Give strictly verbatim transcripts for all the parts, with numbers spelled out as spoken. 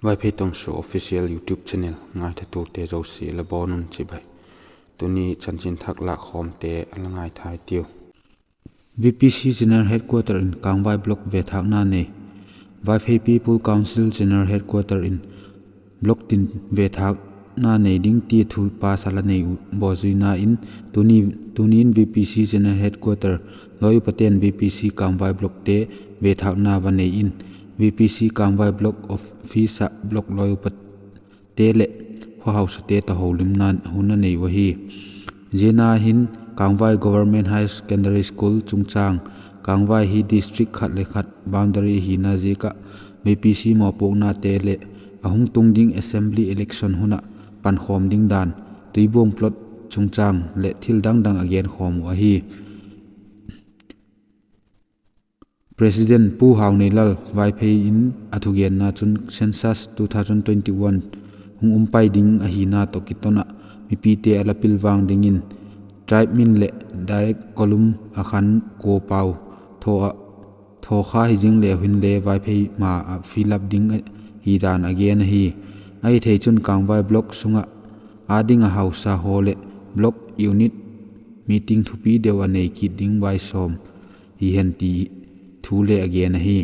Vaiphei Tongsuak Official YouTube Channel ngaithatute zosia la bawn un chibai. Tuni chanchin thak lâkkhawmte a la ngaithai tiu. VPC General Headquarter in Kangvai Block vethâkna nei. Vaiphei People Council General Headquarter in block tin vethâkna nei ding ti thu pass a la nei uh bawzuina in, tuni, tuni'n VPC General Headquarter lawi upate'n VPC Kangvai Blockte vethâkna va nei in, VPC Kangvai Block Office ah block lawi upa te leh khawhausate tawh holimna hun a nei uh ahi. Ziana hin Kangvai Government Higher Secondary School chungchâng, Kangvai hi district khat le khat boundary ahina ziak ah VPC mawpuaknate leh a hung tung ding assembly election hun ah pankhawm ding dan, Tuibuang plot chungchâng leh thil dang dang a genkhawm uh ahi. President Pu Hauneilal Vaiphei in a thugenna chun census two thousand twenty-one hung um pai ding ahina tawh kiton ah mipite a la pilvang dingin tribe min leh direct column a khan kua pau thaw a, thaw kha hi zing leu hinle Vaiphei ma ah fill up ding ahi dan a gen ahi. Ahithei chun Kangvai block sung ah â ding ah hausa haw leh block unit meeting thupi deu a nei kit ding vaisawm hi hen ti thu le a gen ahi.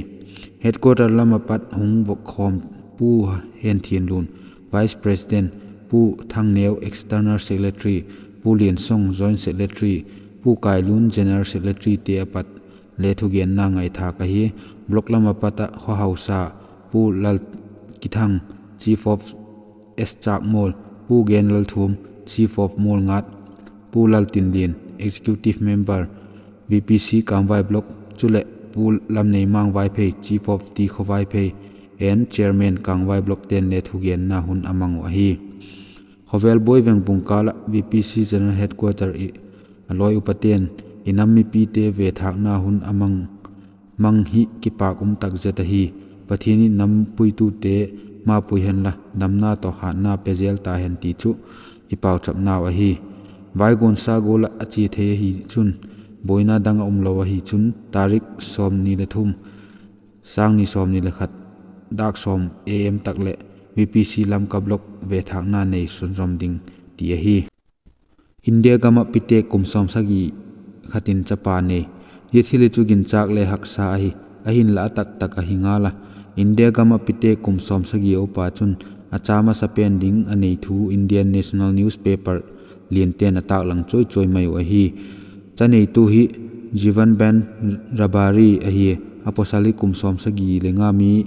Headquarter lam ah pat hung vokkhawm Pu Henthianlun, Vice President, Pu Thangneu, External Secretary, Pu Liansong, Joint Secretary, Pu Kailun, General Secretary te a pat le thugenna ngaithâk ahi. Block lam ah pat ah khawhausa Pu Lalkithang, Chief of S Châkmual, Pu Genlalthuam, Chief of Mualngat, Pu Laltinlian, Executive Member, VPC Kangvai Block, chuleh Pu Lamneimang Vaiphei, Chief of T Kho Vaiphei and Chairman Kangvai Block ten le thugenna hun a mang uh ahi. Khawvel buai veng bungkâl ah VPC General Headquarter i a lawi upate'n i nam mipite vethâkna hun a mang hi kipâk um tak zet ahi. Pathian in nam puitute mapui henla damna tawh hâtna pe zel ta hen ti chu i pauchapnau ahi. Vaiguansa gual ah a chia thei ahi chun, buaina dang a umlo ahi chun, tarik sawmni le thum, sâng ni sawmni le khat, dâk sawm AM tak leh VPC Lamka Block vethâkna nei sunzawm ding ti ahi. India gam ah pitek kum sawmsagi khat in chapa nei. Zia thil hi chu ginchâk le haksa ahi, ahinla a taktak ahi ngal a. India gam ah pitek kum sawmsagi a upa chun a cha masapen ding a nei thu Indian National Newspaper liante'n a tâklang chuai chuai mai uh ahi. Cha neitu hi Jivan Ben Rabari ahi. A pawsal hi kum sawmsagi le nga mi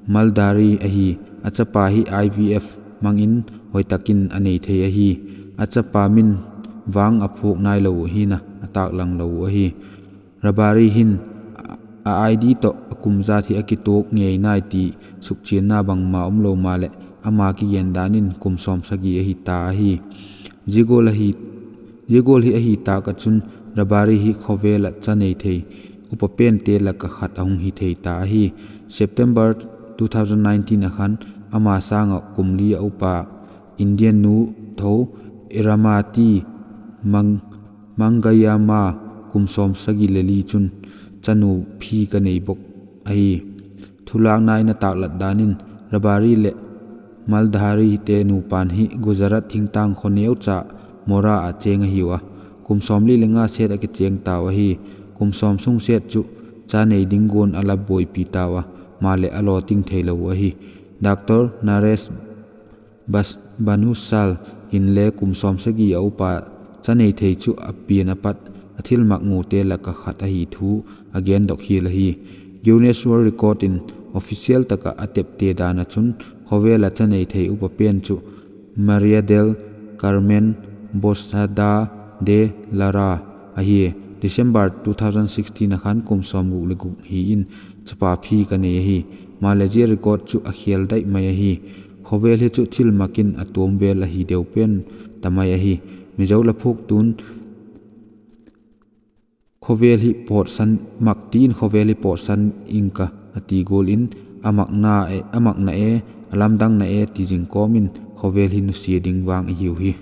Maldhari ahi. A chapa hi IVF mang in hoi tak in a nei thei ahi. A chapa min vang a phuak nailo uh hi'n a tâklang lo uh ahi. Rabari hin a ID tawh a kum zat hi a kituak ngei nai ti sukchianna bangma umlo maleh, ama kigen dan in kum sawmsagi ahi ta ahi. Zia gual hi ahi tâk ah chun Rabari hi khawvel ah cha nei thei upa pente lak ah khat a hung hi thei ta ahi. September two thousand nineteen ah khan ama sâng ah kum li a upa Indian nu tho Iramati Mang-, Mangayama kum sawmsagi le li chun chanu phi ka nei bawk ahi. Thulâkna in a tâklat dan in Rabari leh Maldhari te nupa'n hi Gujarat thingtâng khaw neucha Mora ah chêng ahiu a, kum sawmli le nga set a kichêng tau ahi. Kum sawm sung set chu cha nei ding guan a la buaipi tau a, maleh a lawting theilo uh ahi. Doctor Naresh Bas-, Bansal inle kum sawmsagi a upa cha nei thei chu a pian a pat a thilmak mute lak ah khat ahi thu a gendok hial ahi. Guinness World Record in official tak ah a tepte dan ah chun khawvel ah cha nei thei upa pen chu Maria del Carmen Bosada de Lara ahi. December two thousand sixteen ah khan kum sawmguk le guk hi in chapa phi ka nei ahi. Maleh zia record chu a khêl daih mai ahi. Khawvel hi chu thilmak in a tuam vel ahi deu pen ta mai ahi. Mizo la phuaktu'n khawvel hi pawtsan, mak ti in khawvel hi pawtsan ing ka a ti gual in, a makna e, a makna e, a lamdangna e ti zing kawm in khawvel hi nusia ding vang i hiu hi.